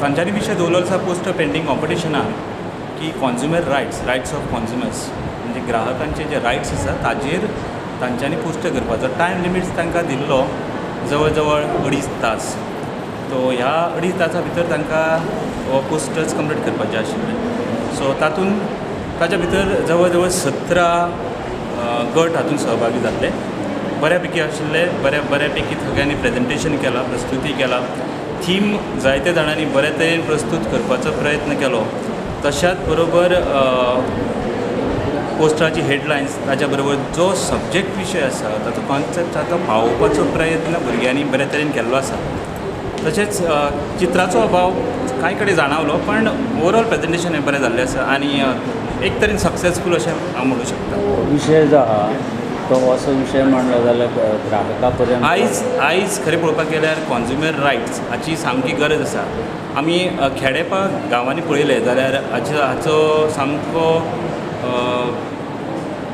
तांच्यांनी विशय दवरलो आसा पोस्टर पेंटींग कॉम्पिटिशनान की consumer rights, rights of consumers, म्हणजे ग्राहकांचे जे रायट्स आसा ताजेर तांच्यांनी पोस्टर करपाचो. टायम लिमिट्स तांकां दिल्लो जवळ जवळ 2.5 तास. तो ह्या 2.5 तासा भितर तांकां हो पोस्टर्स कंप्लीट करपाचे आशिल्ले. सो तातूंत ताच्या भितर जवळ जवळ 17 गट हातूंत सहभागी जाल्ले. बऱ्यापैकी आशिल्ले, बऱ्यापैकी सगळ्यांनी प्रेजेंटेशन केलां, प्रस्तुती केला. थीम जायते जाणांनी बरे तरेन प्रस्तूत करपाचो प्रयत्न केलो. तशाच बरोबर पोस्टराची हेडलायन्स, ताच्या बरोबर जो सब्जेक्ट विशय आसा ताचो कॉन्सेप्ट आसा तो पावोवपाचो प्रयत्न भुरग्यांनी बरे तरेन केल्लो आसा. तशेंच चित्राचो अभाव कांय कडेन जाणावलो, पण ओवरऑल प्रेजेंटेशन हें बरें जाल्लें आसा आनी एक तरेन सक्सेसफूल अशें हांव म्हणूं शकता. विशय जो आहा तो असो विशय म्हणलो जाल्यार ग्राहका पर्यंत आयज खरें पळोवपाक गेल्यार कॉन्ज्युमर रायट्स हाची सामकी गरज आसा. आमी खेडेपा गांवांनी पळयलें जाल्यार हाचो सामको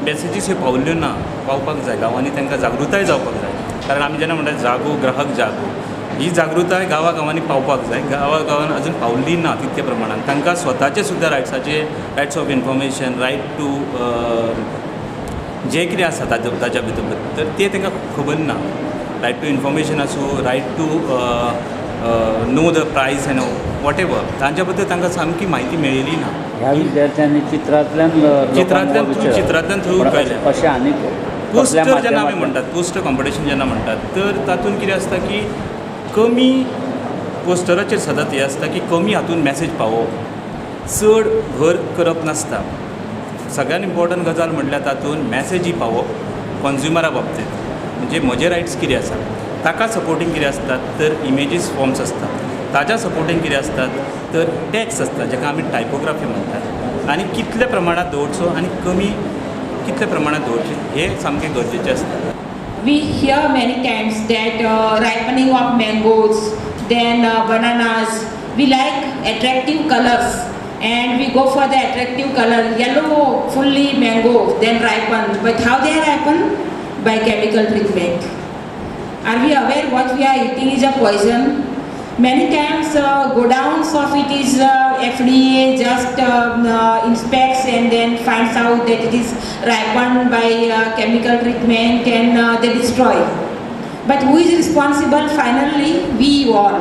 मॅसेजीस ह्यो पावल्ल्यो ना, पावपाक जाय. गांवांनी तांकां जागृताय जावपाक जाय. कारण आमी जेन्ना म्हणटा जागो ग्राहक जागो, ही जागृताय गांवा गांवांनी पावपाक जाय. गांवा गांवान अजून पावल्ली ना तितके प्रमाणान. तांकां स्वताचे सुद्दां रायट्साचे, rights of information, right to जे कितें आसा ताच्या भितर तर ते तांकां खबर ना. रायट टू इन्फॉर्मेशन आसूं, right to know the price and whatever, तांच्या बद्दल तांकां सामकी म्हायती मेळिल्ली ना. ह्या विद्यार्थ्यांनी चित्रांतल्यान थ्रू कळ्ळें. अशें आनी पोस्टर जेन्ना आमी म्हणटात, पोस्टर कॉम्पिटिशन जेन्ना म्हणटात तर तातूंत कितें आसता की कमी पोस्टराचेर सदांच हें आसता की कमी हातूंत मॅसेज पावोवप, चड भर करप नासता. सगळ्यान इम्पॉर्टंट गजाल म्हटल्यार तातूंत मॅसेजी पावोवप कॉन्ज्युमरा बाबतींत, म्हणजे म्हजे रायट्स कितें आसा, ताका सपोर्टींग कितें आसतात तर इमेजीस फॉर्म्स आसतात, ताच्या सपोर्टींग कितें आसतात तर टॅक्स आसता जाका आमी टायपोग्राफी म्हणटात, आनी कितल्या प्रमाणांत दवरचो आनी कमी कितल्या प्रमाणांत दवरचें हें सामकें गरजेचें आसता. We hear many times that ripening of mangoes, then bananas, we like attractive colors and we go for the attractive color, yellow fully mango, then ripen. But how they are ripen? By chemical treatment. Are we aware what we are eating is a poison? Many times godowns of it is FDA just inspects and then finds out that it is ripened by chemical treatment and they destroy. But who is responsible finally? We all.